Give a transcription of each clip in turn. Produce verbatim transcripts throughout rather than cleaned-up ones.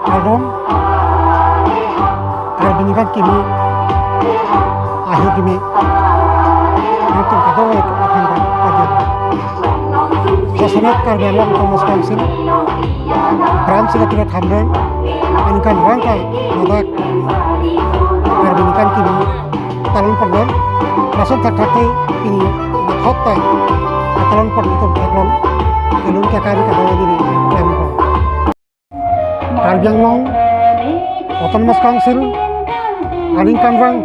Kardom, Karbi Ningkan Kimi ahirjume nangtum kadokave aphan ta pajir. Jasemet Karbi Anglong Autonomous Council, Branch Secretariat Hamren, aningkanvang ke ladak Karbi Ningkan Kimi talon ponlong, lason thakthak te pini mathot ta talon pon itum theklong, kelun kekan kadokave neli klem pon. Karbi Anglong Autonomous Council aningkanvang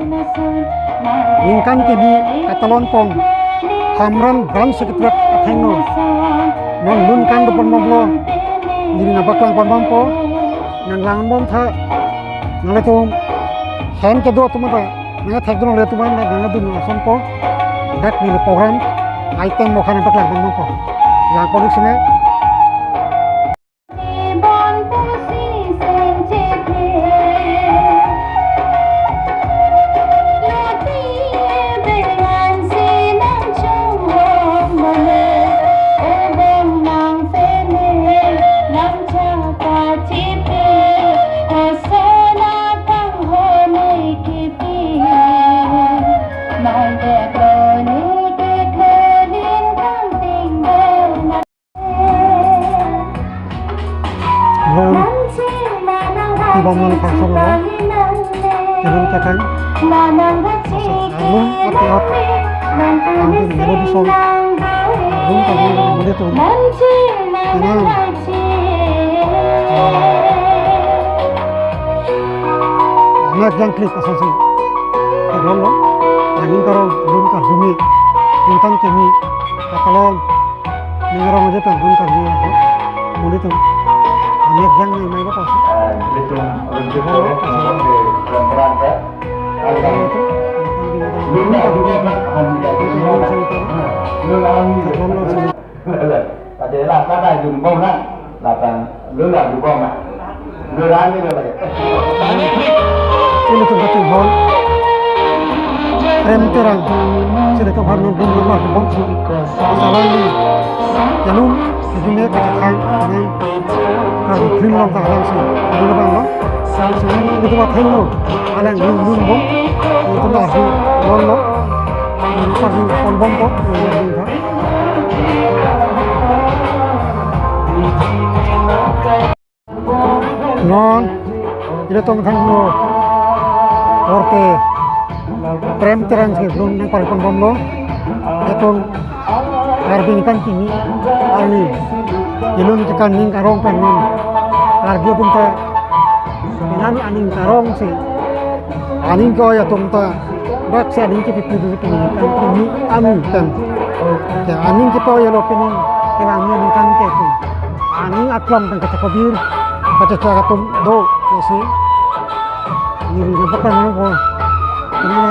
Ningkan Kimi katalon pon Hamren Branch Secretariat athengno non lun kan do ponbomlo, neli nangpaklang ponbompo, nanglang bomtha, nanglitum hem kedo atum ta nangthekdun, nanglitum nangdun asonpo, dak neli program item mokha nangpaklang ponbompo. Lang pon ik sine. Lun kibom nangphangsong lo, kelun kekan, laso arlum api ot, angdeng melody song, arlum kami nelitum, enang, amek jangklik asonsi theklonglo, aning karong lun karjume, Ningkan Kimi katalon, ning arong aje pen lun karjume ho, monit atum amek jang nai mai lo pasi. Nelitum lun karjume, lun karjume, lun karjume, lun karjume, lun karjume. Pada la pada jum bom na, la tang lu la jum bom na. Lu la ni lu lagi. Ilitum kachinghon Prem Terang, ilitum har nun dun nun ma bom. Salam ni. Kelun, sejumnya kacang, nang, kalau film long ta lang si, lu bang lo. Sejumnya itu mah film lo, alang nun nun bom, itu mah film long lo. Pagi pon bom ko, non, ilitum thangno, korte, Prem Terang si lun nangpari pon bomlo, ilitum Karbi Ningkan Kimi, arni, kelun kekan ning karong pen non, Karbi atum ta, inan aning karong si, aning ko ya atum ta, dak si aning kepipi dulu pini kan pini aning kan. Ya, aning kepa ya lo pini, kena aning kan ke tu. Aning aklam kan kata kobir, baca cara atum do, ya si. Ini dia bukan apa. Ini